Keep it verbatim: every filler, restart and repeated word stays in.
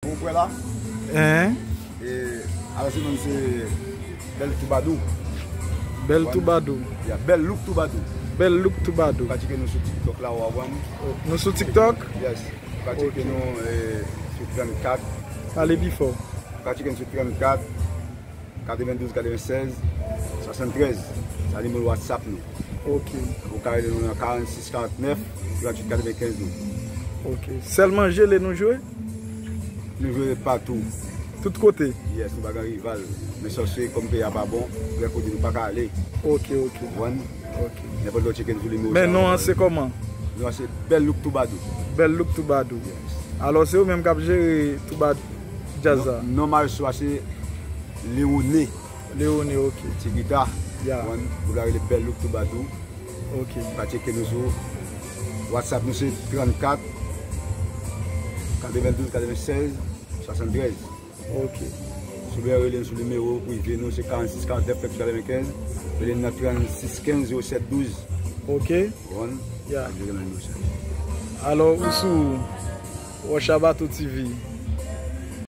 Ou kwè la? Hein? E, alò, se non se Bèl Toubadou. Bèl Toubadou. Yeah, Bèl Look Toubadou. Bèl Look Toubadou. Ou ka tcheke nou sou TikTok la, ou a wè nou. Nou sou TikTok? Yes. Ou ka tcheke nou, eh, sou trannkat. Pale pi fò. Ou ka tcheke nou sou trannkat, katrevendouz, katrevensèz, swasanntrèz. Sa nimewo WhatsApp nou. Ok. Ou ka rele nou nan karannsis karannèf, tranntuit katrevenkenz nou. Ok. Sèl manje lè nou jwe? Nou jwe patou. Tout kote? Yes, nou pa gen rival. Men sòsye, kòm peyi a pa bon, lè kote nou pa ka ale. Ok, ok. Konprann? Ok. Nenpòt lè w tcheke nou sou nimewo sa. Men non an se kòman? Non an se Bèl Look Toubadou. Bèl Look Toubadou. Yes. Alò, se ou menm k ap jere Toubadou djaz la? Non, non maestro a se Leone. Leone, ok. Ti gita. Ya. Konprann? Ou ka rele Bèl Look Toubadou. Ok. Ou ka tcheke nou sou WhatsApp nou se trannkat, katrevendouz, katrevensèz, swasanntrèz. Ok. Si w bezwen rele n sou nimewo prive nou, se karannsis karannèf, tranntuit katrevenkenz. Rele n nan trannsis kenz, zewo sèt douz. Ok. Konprann? Ya. Ap jere nan nimewo sa. Alò, ou sou Rocha Bato T V.